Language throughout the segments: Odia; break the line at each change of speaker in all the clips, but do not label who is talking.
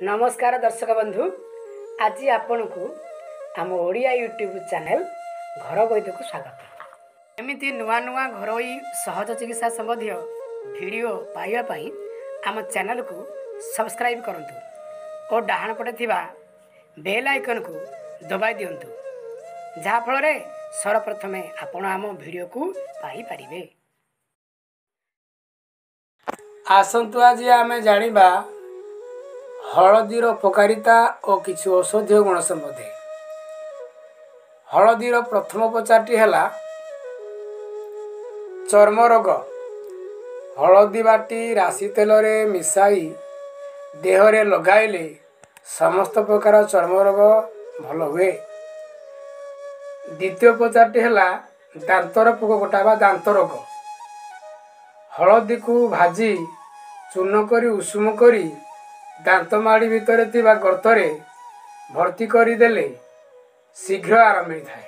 ନମସ୍କାର ଦର୍ଶକ ବନ୍ଧୁ, ଆଜି ଆପଣଙ୍କୁ ଆମ ଓଡ଼ିଆ ୟୁଟ୍ୟୁବ୍ ଚ୍ୟାନେଲ୍ ଘର ବୈଦକୁ ସ୍ୱାଗତ। ଏମିତି ନୂଆ ନୂଆ ଘରୋଇ ସହଜ ଚିକିତ୍ସା ସମ୍ବନ୍ଧୀୟ ଭିଡ଼ିଓ ପାଇବା ପାଇଁ ଆମ ଚ୍ୟାନେଲକୁ ସବସ୍କ୍ରାଇବ୍ କରନ୍ତୁ ଓ ଡାହାଣ ପଟେ ଥିବା ବେଲ୍ ଆଇକନ୍କୁ ଦବାଇ ଦିଅନ୍ତୁ, ଯାହାଫଳରେ ସର୍ବପ୍ରଥମେ ଆପଣ ଆମ ଭିଡ଼ିଓକୁ ପାଇପାରିବେ।
ଆସନ୍ତୁ ଆଜି ଆମେ ଜାଣିବା ହଳଦୀର ଉପକାରିତା ଓ କିଛି ଔଷଧୀୟ ଗୁଣ ସମ୍ବନ୍ଧେ। ହଳଦୀର ପ୍ରଥମ ଉପଚାରଟି ହେଲା ଚର୍ମ ରୋଗ। ହଳଦୀ ବାଟି ରାଶି ତେଲରେ ମିଶାଇ ଦେହରେ ଲଗାଇଲେ ସମସ୍ତ ପ୍ରକାର ଚର୍ମ ରୋଗ ଭଲ ହୁଏ। ଦ୍ୱିତୀୟ ଉପଚାରଟି ହେଲା ଦାନ୍ତର ପୋକ କଟା ବା ଦାନ୍ତ ରୋଗ। ହଳଦୀକୁ ଭାଜି ଚୂର୍ଣ୍ଣ କରି ଉଷୁମ କରି ଦାନ୍ତ ମାଡ଼ି ଭିତରେ ଥିବା ଗର୍ତ୍ତରେ ଭର୍ତ୍ତି କରିଦେଲେ ଶୀଘ୍ର ଆରାମ ମିଳିଥାଏ।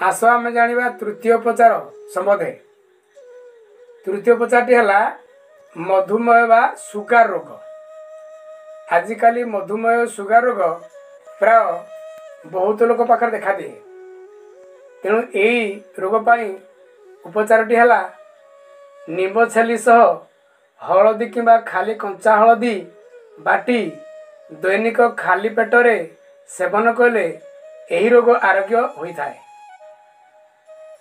ଆସ ଆମେ ଜାଣିବା ତୃତୀୟ ଉପଚାର ସମ୍ବନ୍ଧେ। ତୃତୀୟ ଉପଚାରଟି ହେଲା ମଧୁମେହ ବା ସୁଗାର ରୋଗ। ଆଜିକାଲି ମଧୁମେହ ସୁଗାର ରୋଗ ପ୍ରାୟ ବହୁତ ଲୋକ ପାଖରେ ଦେଖାଦିଏ। ତେଣୁ ଏଇ ରୋଗ ପାଇଁ ଉପଚାରଟି ହେଲା ନିମ୍ବ ଛେଲି ସହ ହଳଦୀ କିମ୍ବା ଖାଲି କଞ୍ଚା ହଳଦୀ ବାଟି ଦୈନିକ ଖାଲି ପେଟରେ ସେବନ କଲେ ଏହି ରୋଗ ଆରୋଗ୍ୟ ହୋଇଥାଏ।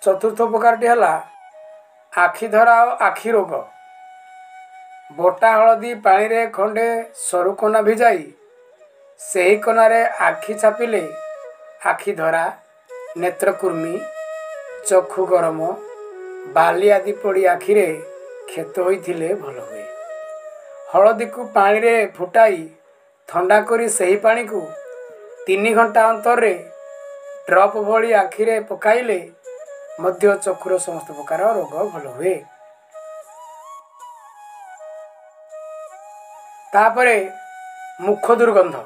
ଚତୁର୍ଥ ଉପକାରଟି ହେଲା ଆଖି ଧରା ଓ ଆଖି ରୋଗ। ବଟା ହଳଦୀ ପାଣିରେ ଖଣ୍ଡେ ସରୁ କନା ଭିଜାଇ ସେହି କନାରେ ଆଖି ଛାପିଲେ ଆଖି ଧରା, ନେତ୍ରକୃମି, ଚକ୍ଷୁ ଗରମ, ବାଲି ଆଦି ପଡ଼ି ଆଖିରେ କ୍ଷତ ହୋଇଥିଲେ ଭଲ ହୁଏ। ହଳଦୀକୁ ପାଣିରେ ଫୁଟାଇ ଥଣ୍ଡା କରି ସେହି ପାଣିକୁ 3 ଘଣ୍ଟା ଅନ୍ତରରେ ଡ୍ରପ୍ ଭଳି ଆଖିରେ ପକାଇଲେ ମଧ୍ୟ ଚକ୍ଷୁର ସମସ୍ତ ପ୍ରକାର ରୋଗ ଭଲ ହୁଏ। ତାପରେ ମୁଖ ଦୁର୍ଗନ୍ଧ।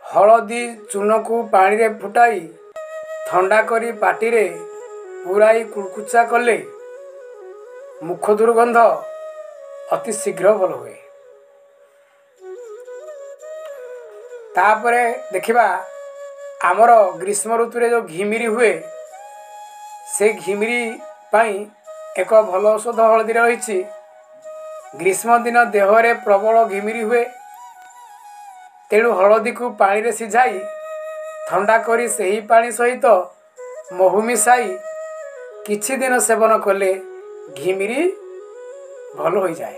ହଳଦୀ ଚୂନକୁ ପାଣିରେ ଫୁଟାଇ ଥଣ୍ଡା କରି ପାଟିରେ ପୁରାଇ କୁଳକୁଚା କଲେ ମୁଖ ଦୁର୍ଗନ୍ଧ ଅତି ଶୀଘ୍ର ଭଲ ହୁଏ। ତାପରେ ଦେଖିବା ଆମର ଗ୍ରୀଷ୍ମ ଋତୁରେ ଯେଉଁ ଘିମିରି ହୁଏ, ସେ ଘିମିରି ପାଇଁ ଏକ ଭଲ ଔଷଧ ହଳଦୀରେ ରହିଛି। ଗ୍ରୀଷ୍ମ ଦିନ ଦେହରେ ପ୍ରବଳ ଘିମିରି ହୁଏ, ତେଣୁ ହଳଦୀକୁ ପାଣିରେ ସିଝାଇ ଥଣ୍ଡା କରି ସେହି ପାଣି ସହିତ ମହୁ ମିଶାଇ କିଛି ଦିନ ସେବନ କଲେ ଘିମିରି ଭଲ ହୋଇଯାଏ।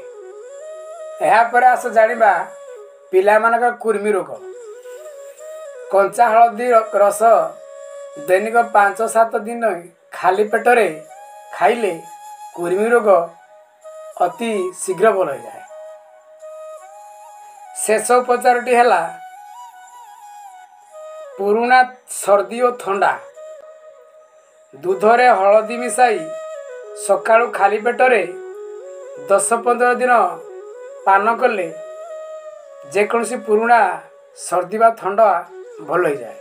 ଏହାପରେ ଆସ ଜାଣିବା ପିଲାମାନଙ୍କର କୁର୍ମି ରୋଗ। କଞ୍ଚା ହଳଦୀ ରସ ଦୈନିକ 5-7 ଦିନ ଖାଲି ପେଟରେ ଖାଇଲେ କୁର୍ମି ରୋଗ ଅତି ଶୀଘ୍ର ଭଲ ହୋଇଯାଏ। ଶେଷ ଉପଚାରଟି ହେଲା ପୁରୁଣା ସର୍ଦ୍ଦି ଓ ଥଣ୍ଡା। ଦୁଧରେ ହଳଦୀ ମିଶାଇ ସକାଳୁ ଖାଲି ପେଟରେ 10-15 ଦିନ ପାନ କଲେ ଯେକୌଣସି ପୁରୁଣା ସର୍ଦ୍ଦି ବା ଥଣ୍ଡା ଭଲ ହୋଇଯାଏ।